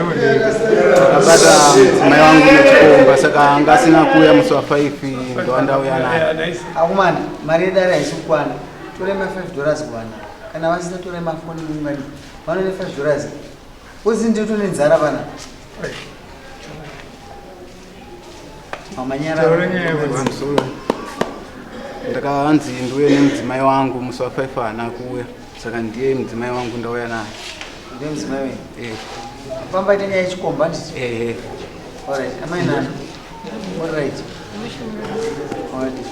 Ndakabata mudzimai wangu nechikomba saka anga asina kuuya musi wa 5 ndowandauya naye. Akomana, mari yedare haisi kukwana. Torai ma 5 dollars kuvanhu. Kana vasina torai mafoni mungani. Vanone 5 dollars. Uzi ndito nenzara vana. Mamanyara. Pamusoro. Ndakanzi ndiuye nemudzimai wangu musi wa 5 haana kuuya saka ndiye mudzimai wangu ndauya naye. Ndiye mudzimai wenyu. Eh, Pamba ita nyaya yechikomba handiti? eh, eh. Alright, amai nani? Alright. Alright.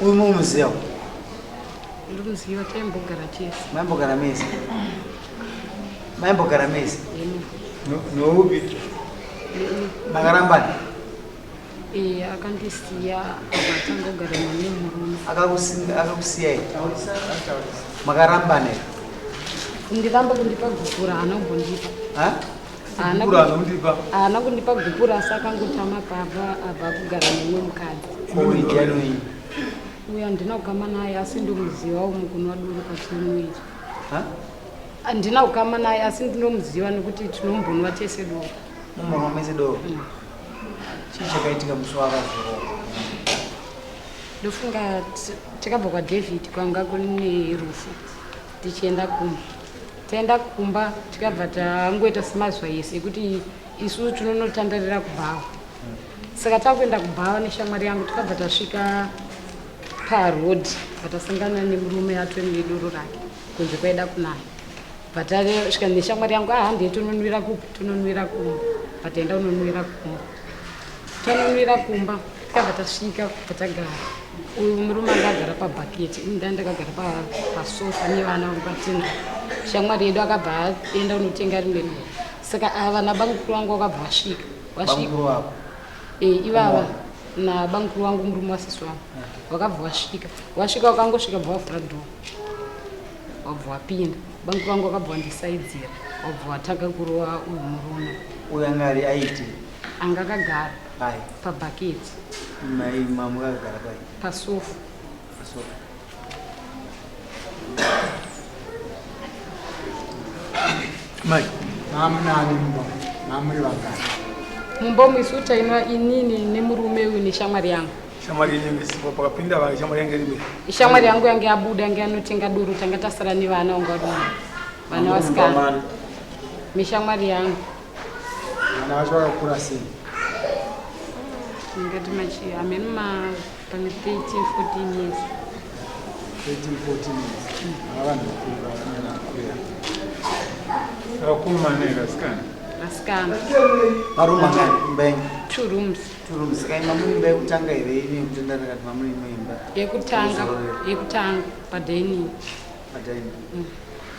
Uyu mumuziva? Ndinoziva taimbogara tese. Maimbogara mese? Maimbogara mese? Noupi? Makarambana? Eh, akandisiya akatanga kugara nemurume. Akakusiya here? Makarambana here? Kundiramba kundipa gupura haana kumbondipa. Ha? Haana Gupura haana Haana kundipa gupura asi akangotama pabva abva kugara nemumwe mukadzi. Uyu ndiani uyu? Uyu handina kukama naye asi ndomuziva umu kunwa doro kwatinoita. Ha? Handina kukama naye asi ndinomuziva nekuti tinombonwa tese doro. Mumbonwa mese doro? Chii chakaitika musi waakazorohwa? Ndofunga takabva kwaDavid kwanga kune rufu tichienda kumba. Taenda kumba tikabva tangoita semazuva ese ekuti isu tinonotandarira kubhawa. Saka takuenda kubhawa neshamwari yangu tikabva tasvika paroad patasangana nemurume atori nedoro rake kunze kwaida kunaya. Bva tasvika neshamwari yangu, ah handei tononwira kupi, tononwira kumba. Bva taenda kunonwira kumba. Tanonwira kumba tikabva tasvika patagara. Uyu murume anga agara pabhaketi, ini ndanga ndakagara pasofa nevana vangu vatina. Shamwari yedu akabva aenda kunotenga rimwe doro. Saka ava nabamukuru vangu vakabva vasvika. Vasvika. Bamukuru vako? Eh, ivava nabamukuru vangu murume wasisi vangu vakabva vasvika. Vasvika vakangosvika bva vavhura dhoo. Wabva wapinda. Bamukuru vangu vakabva vandisaidzira. Wabva watanga kurova uyu murume. Uyu anga ari aiti? Anga akagara Pai? pabhaketi. Mai mamukagara pai? Pasofa. Pasofa. Mai, mamunani mumba? Mamuri vangani? Mumba umu isu tainwa inini nemurume uyu neshamwari yangu. Shamwari yenyu isipo pakapinda vanhu shamwari yange iripo. Shamwari yangu yange yabuda yange yanotenga doro tanga tasara nevana vanga vari vana vasikana. Mishamwari yangu. Vana vacho vakakura sei? Ndingati machi amene ma pamwe 13 14 years. 13 14 years. Ava vanhu vakuru vanonyanya kukura. Vakomana here vasikana? Vasikana. Marumu angani imba yenyu? 2 rooms. 2 rooms. Saka imba muri imba yekutanga here ine yekutandara kana mamuri imwe imba? Yekutanga, yekutanga padining. Padining.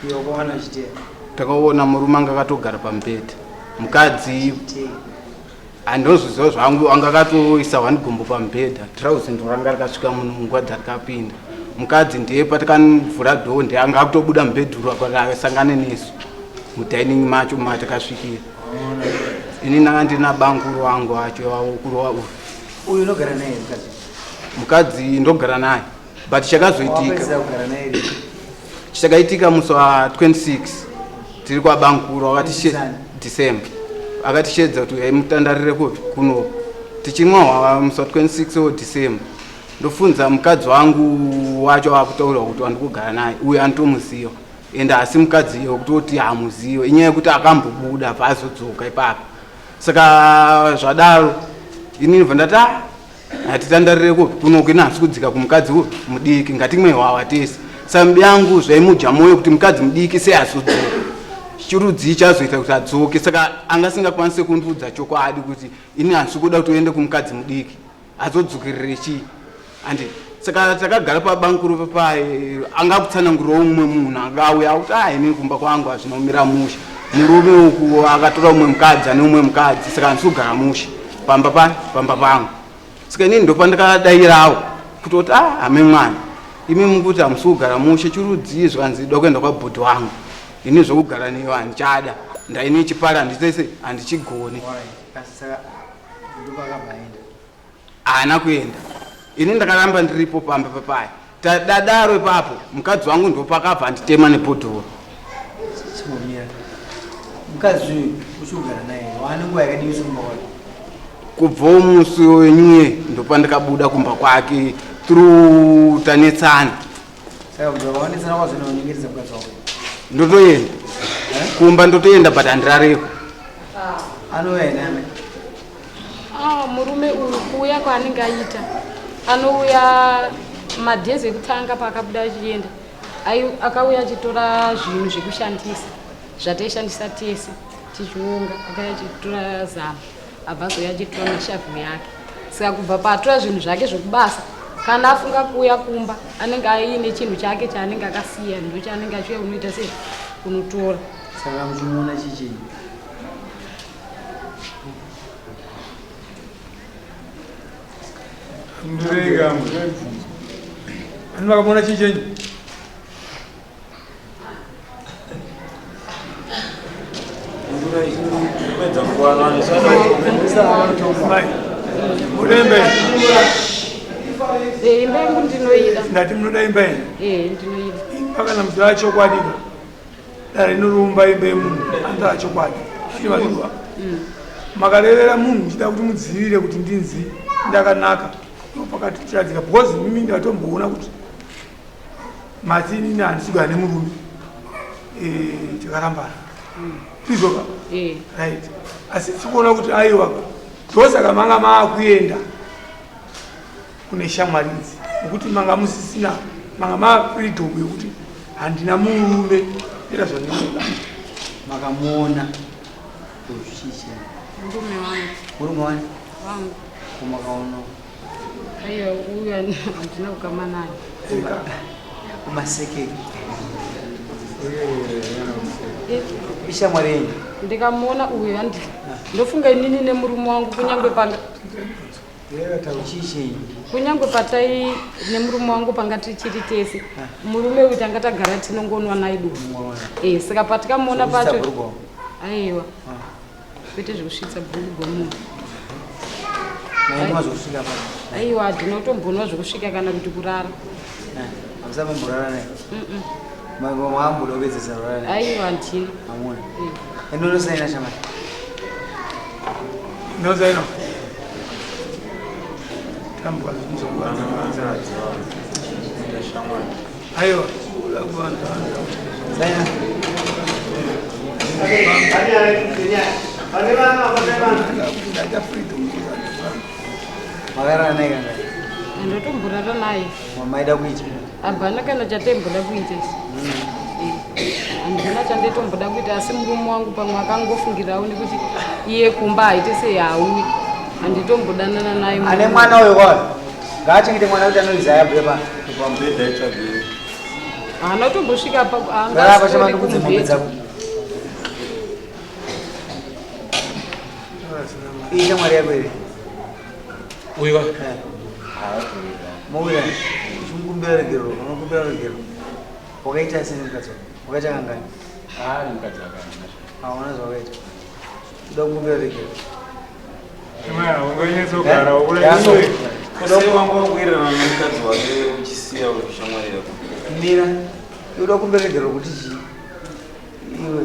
Iwe wakawana uchiteya? Takaona murume anga akatogara pamubhedha. Mukadzi handozviziva zvangu anga akatoisa one gumbo pamubhedha. Trouse ndiro ranga rikasvika munhu dzarikapinda. Mukadzi ndiye patikamuvhura dhoo ndiye anga akutobuda mubhedhuru akasangana nesu mudining macho matakasvikira. Ini ndanga ndina bamukuru wangu wacho wakurova uyu. Uyu unogara naye mukadzi? Mukadzi ndogara naye. But chakazoitika. Wapedzisa kugara naye rini? Chakaitika musi wa 26 tiri kwaBankuru akati December. Akatishedza kuti uyai mutandarire kupi kuno. Tichinwa hwahwa musi wa 26 wa December. Ndofunza mukadzi wangu wacho akutaura kuti wandikugara naye uyu anotomuziva. Ende asi mukadzi iye wekutoti hamuzive inyaya yekuti akambobuda abva azodzoka ipapo. Saka zvadaro inini bva ndati ah hatitandarire kupi kunoku ini handisi kudzika kumukadzi uyu mudiki ngatimwe hwawa tese. Saka mbi yangu zvaimudya mwoyo kuti mukadzi mudiki sei azodzoka. Chirudzii chazoita kuti adzoke saka anga asingakwanise kundiudza chokwadi kuti ini handisi kuda kuti uende kumukadzi mudiki azodzokirire chii. Andi saka takagara pabankuru papaye anga kutsanangurirawo mumwe munhu anga auya akuti ah ini kumba kwangu hazvina kumira mushe. Murume uku akatora umwe mukadzi ane umwe mukadzi saka handisi kugara mushe pamba pa pamba pangu. Saka inini ndopandakadairawo kutoti a ah, ame mwana imi mukuti hamusi kugara mushe chirudzii zvikanzi da kuenda kwabhudhi wangu ini zvokugara newe handichada ndaine chipara handitese handichigoni. Haana kuenda ini ndakaramba ndiripo pamba papaya tadadaro ipapo mukadzi wangu ndopakabva anditema nebhodhoro. Chimbomira. Mukadzi uyu uchigara naye waane nguva yakadii usumba kwake? Kubvawo musi wenyuye ndopandikabuda kumba kwake through tanetsana. Saka kubva pawanetsana kwazvo unonyengetedza mukadzi wako? Ndotoenda kumba ndotoenda but handirareko. Anouya here amai? Ah, murume uyu kuuya kwaanenge aita anouya madhezi ekutanga paakabuda achienda akauya achitora zvinhu zvekushandisa zvataishandisa tese tichionga akauya achitora zama abva azouya achitora mashavhu yake saka kubva paatora zvinhu zvake zvekubasa kana afunga kuuya kumba anenge aine chinhu chake chaanenge akasiya ndochaanenge achiuya kunoita sei kunotora saka muchimuona chichii Ndurega ani vakamuona chii chenyu? Muda imba iyi? Imba yangu ndinoida. Ndati munoda imba iyi? Eh, ndinoida. Imba kana muchida chokwadi ka. Dare rinorumba imba yemunhu anotaura chokwadi. Chii mazvinzwa? Makarevera munhu muchida kuti mudzivirire kuti ndinzi ndakanaka ndopakati tiradzika because mimi ndatomboona kuti mati inini handisi kugara nemurume eh, takarambana ndizvoka Eh. right asi tikuona kuti aiwa ndosaka manga maakuenda kune shamwari idzi nekuti manga musisina manga mafreedom yekuti handina murume ita zvandinoda. Makamuona chichi? Murume wangu. Murume wani? Wangu. Kumakaona? Aiwa, uyu handina kukama naye. Kumasekeki. Ishamwari yenyu? Ndikamuona uyu handi ndofunga inini nemurume wangu kunyange panga kunyange patai nemurume wangu panga tichiri tese murume uyu tanga tagara tinongonwa naye doro eh saka patikamuona pacho aiwa kwete zvekusvitsa bhurugwa munhu aiwa handina kutombonwa zvekusvika kana kuti kurara. Hamusambomborara naye? Maamboda kupedzesa kurara naye? Aiwa handina. Hamuna? Ende shamari? Ndinosaina. Tambwa aiwa Saina. Ndaita freedom. Makarara naye kangani? Ndotomborara naye. Maida kuita? Hapana kana chataimbodya kuita isi. Handina chandaitomboda kuita asi murume wangu pamwe akangofungirawo nekuti iye kumba haite sei hauyi handitombodanana naye. Ane mwana uyo kwayo ngaachengete mwana kuti anoizaya bvepa. Pamubhedha itsvagei. Haana kutombosvika Garapa chama ndikudze mombe dzako. Iyi shamwari yako here? Uyu Mowira uchimukumbira regero, unokumbira regero. Wakaita sei nemukadzi wako? Wakaita kangani? Ari mukadzi wakanaka. Hauna zvawakaita. Uda kukumbira regero. Unganyatsogara Sei wanga wakuwirirana nemukadzi wake uchisiya shamwari yako? Mira, uda kukumbira regero kuti chii? Iwe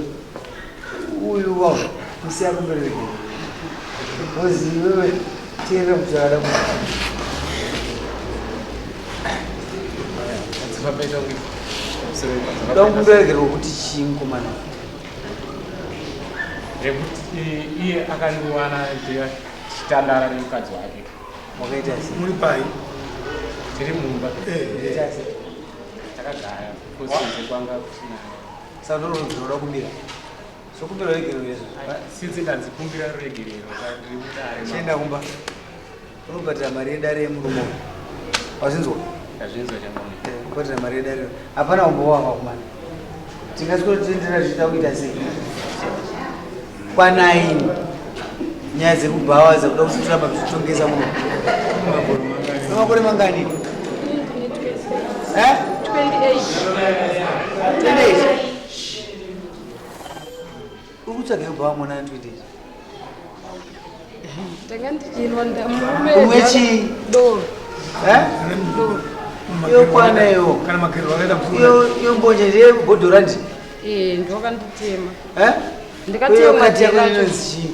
uyu wao musiya kumbira regero. Because iwewe teerera kuti akada kuti. Uda kukumbira regero kuti chii mukomana? Rekuti iye akandiwana tichitandara nemukadzi wake. Wakaita sei? Muri pai? Tiri mumba. Wakaita sei? Takagara kusinze kwanga kusina. Saka ndorudzi rwunoda kumbira. Sokumbira regero izvo. Sinzi ndanzikumbira ruregerero ndiri mudare. Chienda kumba. Unobhadhara mari yedare yemurume uyu. Wazvinzwa? Ndazvinzwa chamamwe. Kubhadhara mari yedare. Hapana umbowo wava kumana. Tingaswero tiendera tichida kuita sei? Kwanaini. Nyaya dzekubhawa dzakuda kuti tiramba tichitongesa muno. Makore mangani? Eh? 28. 28. Uri kutsvaga kubhawa mwana 28. Ndanga ndichinwa murume. Umwe chii? Doro. Eh? Doro. Iyo kwana iyo. Kana magerero akaita musoro. Iyo iyo mbonje ndiye bhodhora ndi. Eh, ndokanditema. Eh? Ndikatema Iyo kati yako jera. inonzi chii?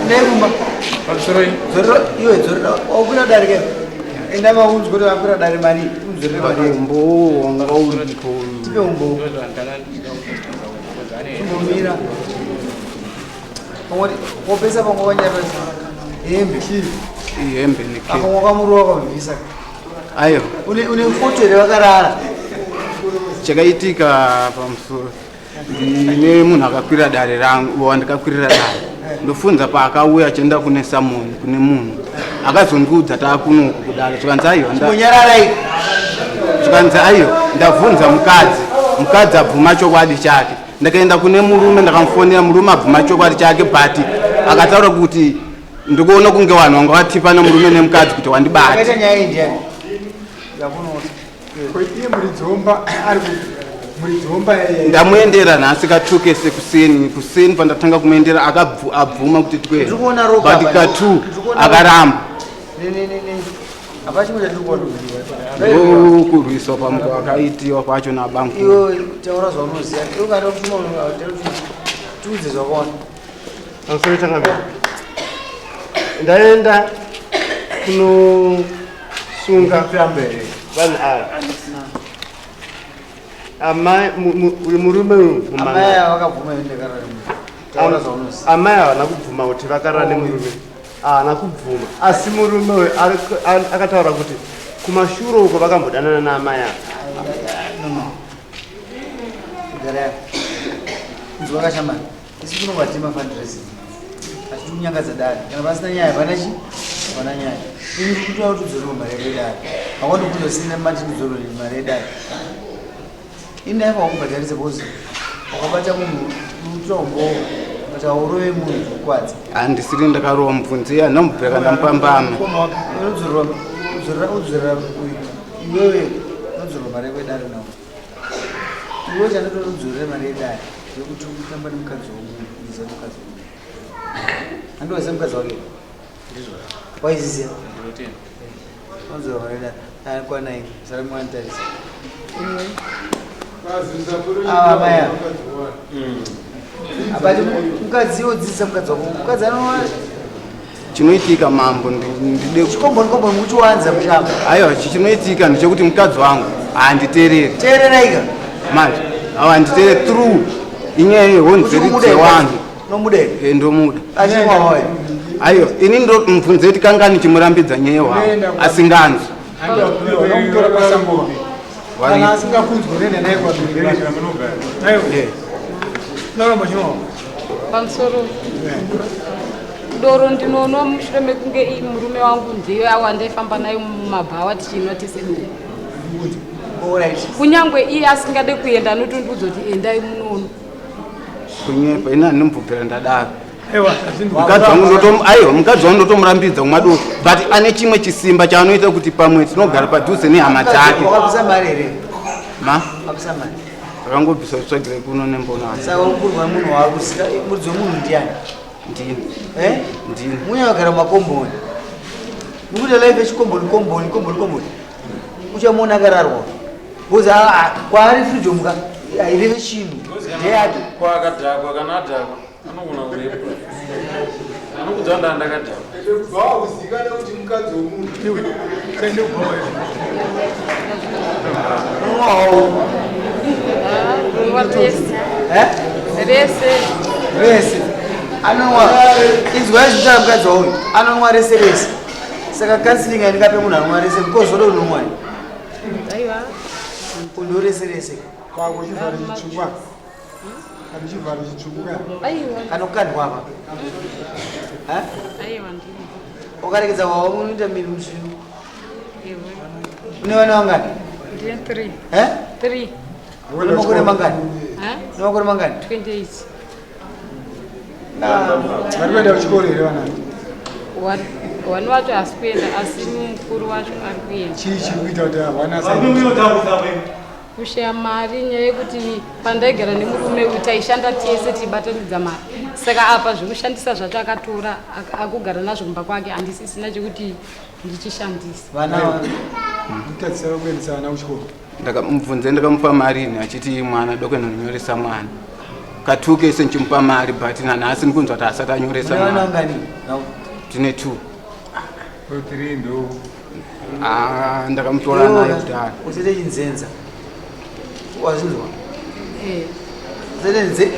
Nekumba. Pamusoro iyi. Dzorera iwe dzorera. Wakwira dare ke. Enda maunzwe kuti wakwira dare mari. Unzorere mari. Umbowo wanga uripo. Tipe umbowo. Chimbomira. Pamwe wopesa pamwe wanyarasa. Hembe. Ihembe neke. Apa wakamurowa kwabvisa. Aiwa. Une foto here vakarara. Chakaitika pamusoro ndine munhu akakwira dare rangu wandikakwirira dare ndofunza paakauya achienda kune samoni kune munhu akazondiudza taakunoku kudare zvikanzi aiwa Chimbonyararai. Zvikanzi aiwa ndabvunza mukadzi mukadzi abvuma chokwadi chake ndakaenda kune murume ndakamufonera murume abvuma chokwadi chake but akataura kuti ndikuona kunge vanhu vanga vatipa nemurume nemukadzi kuti wandibata. Akaita nyaya iyi ndiani? Yakunoona. Ko iye muridzi womba ari ku muridzi womba Ndamuendera nhasi katukese kuseni kuseni pandatanga kumuendera abvuma kuti twere Ndiri kuona ropa but apa. katu Ndiri kuona ropa. akaramba. Ne. Hapana chimwe chatiri kuona. Ndokurwiswa pamuko akaitiwa kwacho nabangu. Iwe taura zvaunoziva. Iwe kana kutuma tiudze zvakaona. Pamusoro changamire. Ndaenda kunosunga vanhu ava. Amai uyu murume uyu Amai mumanga. ava vakabvuma here ndakarara nemunhu? Taura zvaunoziva. Amai havana kubvuma kuti vakarara nemurume. Haana kubvuma. Asi murume uyu akataura kuti kumashure uko vakambodanana naamai ava. No, no. Gara yako. Inzwa kashamani. Isu kuno vatema fundraising. Hatidi kunyangadza dare. Kana pasina nyaya hapana chi? Hapana nyaya. Ini ndiri kutoda kuti udzorerwe mari yako yedare. Hakwani kuza usina mati ndidzorere mari yedare. Ini ndaifa wakubhadharisa because wakabata munhu unotora umbowo but haurove munhu zvokukwadza. Handisiri ndakarova mubvunzi handambobvira ndamupambama. Unodzorerwa udzorera udzorera uyu iwewe unodzorerwa mari yako yedare nawo. Iwe chandotoda udzorere mari yedare yekuti utamba nemukadzi womunhu uziva mukadzi womunhu. Handiwaziva mukadzi wake? Ndizvo. Waiziziva? Ndinotenda. Unodzorerwa mari yedare. Kwanai sara mwanditarisa. Ava mai ava. Abati mukadzi wodzidzisa mukadzi wako. Mukadzi anova Chinoitika mambo ndide chikomboni komboni muchiwanza mushamba. Aiwa chinoitika ndechekuti mukadzi wangu handitereri. Teereraika. Manje handitereri through inyaya yehonzeri dzewanhu. Nomuda here? Ndomuda. Achimwa wayo. Aiwa ini ndo mubvunze kuti kangani chimurambidza nyaya yewawo asinganzwi. Vakamutora pasango. Kana asingakunzwi unoenda naye kwaBhirigiri. Noramba chinwa. Pamusoro doro ndinonwa mushure mekunge murume wangu ndiye wandaifamba naye mumabhawa tichinwa tese doro. Alright. Kunyangwe iye asingade kuenda anotondiudza kuti endai munono. Kunyepa ini handinombobvira ndadaro. Aiwa, Mukadzi wangu aiwa mukadzi wangu ndotomurambidza kumwa doro but ane chimwe chisimba chaanoita kuti pamwe tinogara padhuze nehama dzake. Wakabvisa mari here? Ma? Wakabvisa mari. Akangobvisa kutsvagire kuno nembona. Saka uri kurwa munhu waakusika muridzi wemunhu ndiani? Ndini. Eh? Ndini. Munya wakagara mumakomboni. Mukuita life yechikomboni komboni komboni komboni. Uchamuona akararwa. Because kwaari freedom ka haireve chinhu. Ndeyake. Kwaakadhakwa kana adhakwa anogona kurepwa. Anokudza ndaa ndakadhakwa. Wakuzikanwa kuti mukadzi womunhu. Ndinonwa rese. Eh? Rese. Rese. Anonwa inzwa zvitaura mukadzi wauyu. Anonwa rese rese. Saka counseling handingape munhu anonwa rese because zvoda unomwa. Aiwa. Undo rese rese. Kwako chivharo chitsvuku apa. Kana chivharo chitsvuku ka. Aiwa. Kanokandwa apa. Eh? Aiwa ndini. Wakaregedza wawa unoita miri musvinu. Ewe. Une vana vangani? Ndine 3. Eh? 3. Une makore mangani? Une makore mangani? 28. Vari kuenda kuchikoro here vana? One wacho haasi kuenda asi mukuru wacho ari kuenda. Chii chiri kuita kuti vana asa Kushaya mari, nyaya yekuti pandaigara nemurume uyu taishanda tese tichibatanidza mari, saka apa zvekushandisa zvacho akatora akugara nazvo kumba kwake, handisisina chekuti ndichishandisa. Vana kutadzisa kuendesa vana kuchikoro. Ndakamubvunza, ndakamupa mari ini achiti mwana doko ndonyoresa mwana katuke ese ndichimupa mari, but nanhasi ndikunzwa kuti asati anyoresa Mune vana mwana. vangani? Navo. Tine two. Three ndo. Ah, ndakamutora naye kudhara. Usaite chinzenza. Wazvinzwa? Eh. Usaite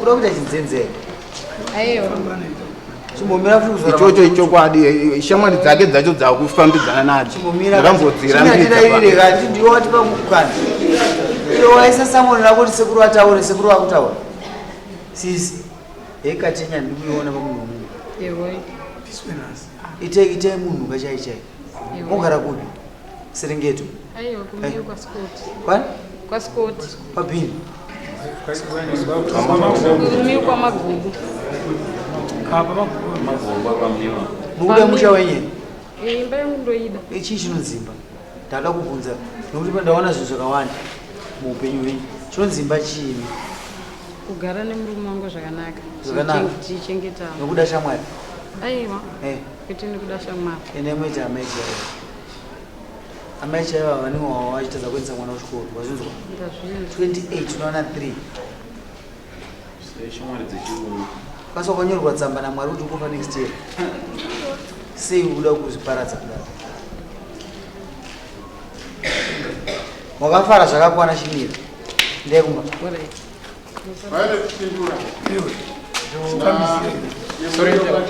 uda kuita chinzenza here? Aiwa. Chimbomira futi kuzora. Ichocho ichokwadi, shamwari dzake dzacho dzakufambidzana nadzo. Chimbomira. Ndakambodzirambidza. Kati ndiwe watipa mukana. Iwe waisa samoni rako kuti sekuru vataure, sekuru vakutaura. Sisi. Hekatinya ndikuiona pamunhu wemunhu. Ewe. Itei itei munhu kachai chai. Ewe. Mogara kupi? Serengeti. Aiwa, kumiyo kwaScott. Kwani? KwaScott. Pabhini. Kumiyo kwaMagubu. Magomba kwamniwa. Mukuda musha wenye. Eh, imba yangu ndoida. Chii chinonzimba? Ndada kubvunza nokuti ndaona zvinhu zvakawanda muupenyu hwenyu. Chinonzimba chiini? Kugara nemurume wangu zvakanaka. Zvakanaka. Tichengetana. Nokuda shamwari. Aiwa. Eh. Kwete nekuda shamwari. Ende moita amai chaivo. Amai chaivo ava vanenge vachitadza kuendesa mwana kuchikoro. Wazvinzwa? Ndazvinzwa. 28 unowana 3. Shamwari dzechirume. Kwasi wakanyorerwa tsamba naMwari kuti ukufa next year. Sei ukuda kuzviparadza kudaro? Wakafara zvakakwana chimira. Ndeye kumba. Alright. Iwe.